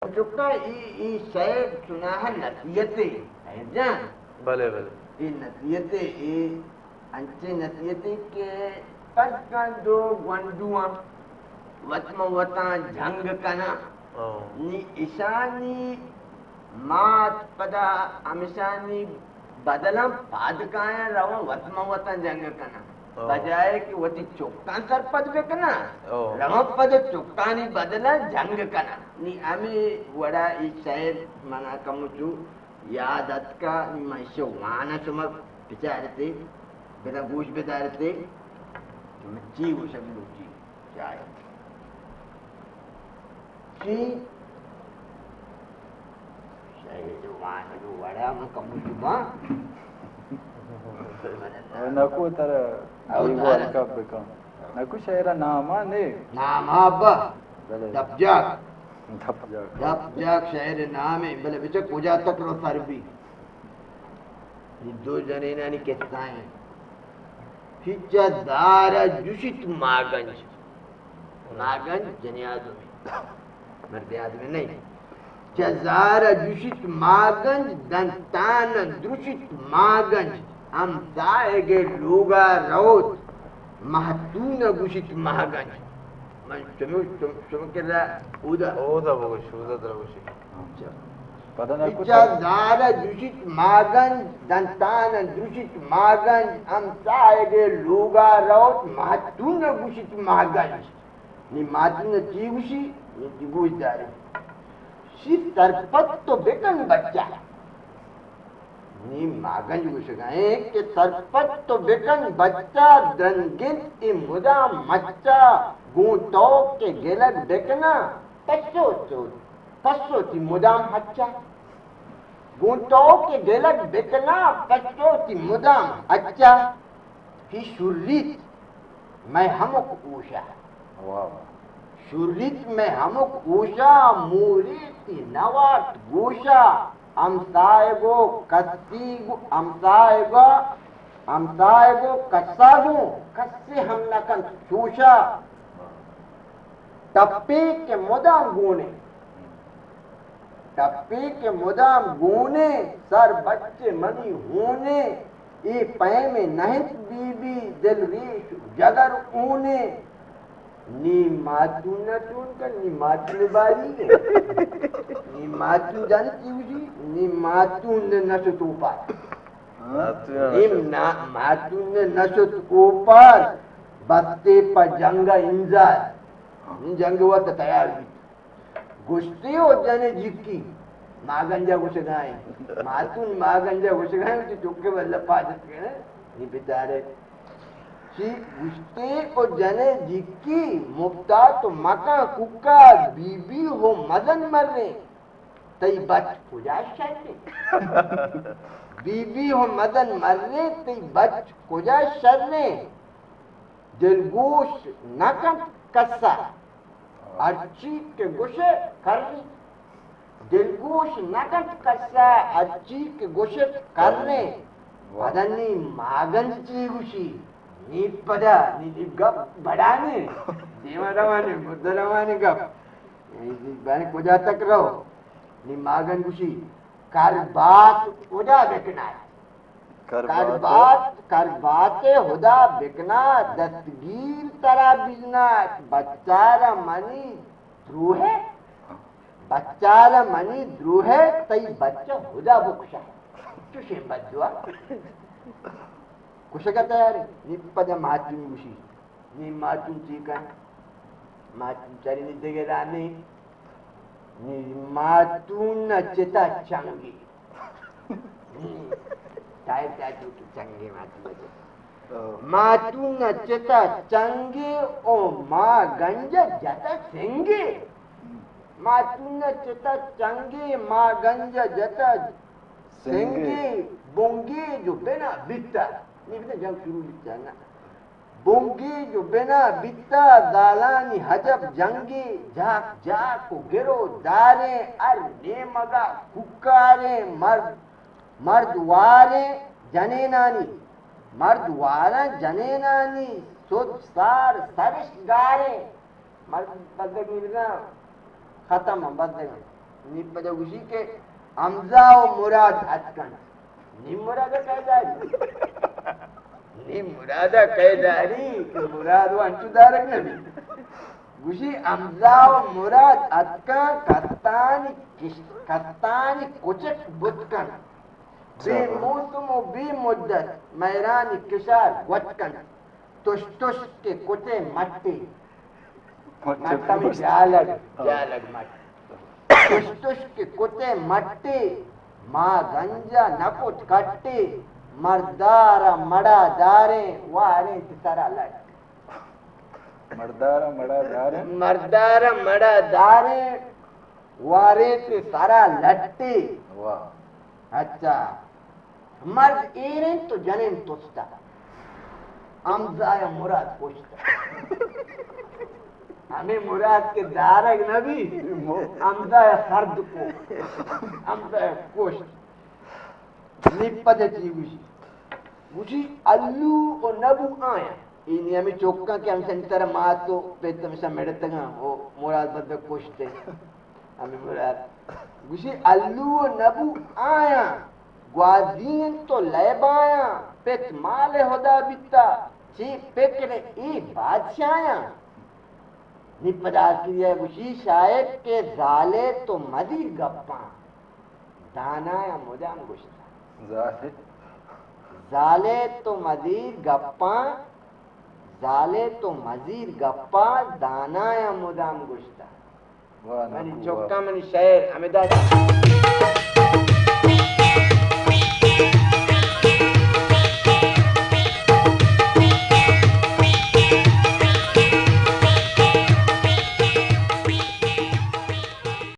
چکا ای، ای شعر چناہا نصیحتے، خیر جان۔ بلے، بلے۔ ای نصیحتے، ای انچیں نصیحتے کہ فرض کن دو گونڈواں وت ماں وتاں جنگ کناں۔ ہاں۔ نی اشانی مات پدا ہمشانی بدلاں پاد کایاں رواں وت ماں وتاں جنگ کناں۔ ہاں۔ بجائے کہ وتی چکاں سرپد بکناں، ہاں۔ رواں پدا چکانی بدلاں جنگ کناں۔ نی ہمے وڑا ای شعر منا کمو چو یاد اتکا، نی من ایشی واناں، شما بچارتے، بدا گوش بدارتے کہ من چی گوشگ لوٹی۔ شاید چی؟ شاید وانگ وڑا من کمو چو باں۔ نکو ترا او دیگو ترا۔ ہلکا بکن۔ نکو شعر نام ءَ نے؟ نام ءَ با۔ بلے۔ دپ جاک۔ دپ جاک۔ دپ جاک شعر نام ہے، بلے بچا کجا تک رو سر بی۔ یہ دو جنینانی قصہ ہیں۔ ہچا زارا جوشت ماگنج۔ ماگنج جنی آدمی۔ مرد آدمی نہیں۔ چہ زار ءَ جوشیت ماگنج، دنتان ءَ دروشیت ماگنج، ہمساہگ ءِ لوگ ءَ روت، مہتون ءَ گوشیت ماگنج۔ من شمو، شم-، شمو کرا اودا۔ اودا بگوش، اودا ترا گوشی۔ اچھا۔ پدا نہ کت۔ چہ زار ءَ جوشیت ماگنج، دنتان ءَ دروشیت ماگنج، ہمساہگ ءِ لوگ ءَ روت، مہتون ءَ گوشیت ماگنج۔ نی ماتون ءَ چی گوشی؟ نی چی گوش دارے؟ شی سرپد تو بکن بچہ۔ نی ماگنج گوشگا ایں کہ سرپد تو بکن بچہ، درنگنت اے مدام مچہ، گوں تو کہ گلگ بکناں، پسو تو، پسو تی مدام ہچہ۔ گوں تو کہ گلگ بکناں، پسو تی مدام ہچہ۔ ہی شوریت مئے ہمک ہوشا۔ واہ واہ۔ شوریت مئے ہمک ہوشا، موریتی نوارت گوشا۔ ہمساہگ و کسی گو-، ہمساہگ و، ہمساہگ و کسا گوں کسے ہم نکنت چوشا۔ ٹپے کہ مدام گونے، ٹپے کہ مدام گونے، سر بچ منی ہونے، اے پیم نہ انت بی بی، دل ریش جگر اونے۔ نی ماتون نہ چون کن، نی ماتون باری۔ نی ماتون جانی چی گوشی؟ نی ماتون نہ شت اوپار۔ ماتون نہ نی شت۔ نا-، ماتون نہ شت اوپار، بستے پہ جنگ انزار۔ نی جنگ وقت تیار بیت۔ گوشتے او جن جکی، ماگنجا گوشگائیں۔ ماتون ماگنجا گوشگائیں، تو چکے واللہ پادت کنے، نی بچارے۔ چی گوشتے او جن جکی، مفتا تو مکن کوکار، بی بی ہو مزن مریں، تئی بچ کجا شریں؟ بی بی ہو مزن مریں، تئی بچ کجا شریں؟ دلگوش نکنت کسا، ہرچی کہ گوشے کریں۔ دلگوش نکنت کسا، ہرچی کہ گوشت کریں۔ واہ۔ پدا نی ماگنج چی گوشی؟ نی پدا، نی، نی گپ بڑانے۔ دیما روانی، مردہ روانی گپ۔ بارے کجا تک رو؟ نی ماگنج گوشی، کربات کجا بکنات؟ کربات۔ کربات، کربات ہدا بکنا، دستگیر ترا بجنا، بچار منی دروہ، بچار منی دروہ، تئی بچہ ہدا بکشا۔ چوشیں بددعا۔ کشگا تیارے، نی پدا ماتون گوشی۔ نی ماتون چی کن؟ ماتون چاری نی دگہ رانے۔ نی ماتون نہ چتا چنگے۔ نی ٹائر ٹائر تو چنگے ماتون نہ چتا۔ ماتون نہ چتا چنگے او ما گنج جتا سنگے۔ ماتون نہ چتا چنگے ما گنج جتا سنگے۔ سنگے۔ بنگے جو بنا بیتا۔ نی بیتا جنگ شروع بیتا نا۔ بنگیج و بنا بیتا زالانی عجب جنگے، جاک جاک و گر و داریں، ہر نیمگا کوکاریں، مرد، مرد واریں جنینانی، مرد واراں جنینانی، سد سار سرش گاریں۔ مرد بزگ میرگاں ختم ہم بزگ۔ نی پدا گوشی کہ حمزہ و مراد اتکن۔ نی مراد کئے داری؟ نی مراد کئے داری کہ مراد و انچو دارگ نبی۔ گوشی حمزہ و مراد اتکن، کستانی کش-، کستانی کچک بتکن۔ بے موسم و بے مدت مہرانی کشار گوت کنت۔ تش تش کہ کتے مٹے۔ مٹ ہمے جالگ، جالگ مٹ۔ تش تش کہ کتے مٹے، ما گنجا نہ کت کٹے، مردارا مڑا داریں، واریں تے سرا لٹ۔ مردارا مڑا داریں۔ مردارا مڑا داریں، واریں تے سرا لٹے۔ واہ۔ اچھا۔ مرد ایر انت تو جنین تستا۔ حمزہ ء مراد کشتا۔ ہمیں مراد کے دارگ نبی، حمزہ ء سرد کو، حمزہ ء کشت۔ نی پد چی گوشی؟ گوشی الو و نبو آیا۔ اینی ہمیں چوکاں کہ ہم سنی طرح مات و پت ہمیشہ مڑتگاں، او مراد بد کشتے۔ ہمیں مراد۔ گوشی الو و نبو آیاں، گوازی انت و لیبایاں، پت مال ہدا بیتا، چی پکر ای بادشاہیاں۔ نی پدا آخری ء گوشی شاعر کہ زالے تو مزیر گپاں، دانایاں مدام گوشتا۔ زالے۔ زالے تو مزیر گپاں، زالے تو مزیر گپاں، دانایاں مدام گوشتا۔ واہ، منی نکو، واہ۔ چکاں منی شعر ہمدا۔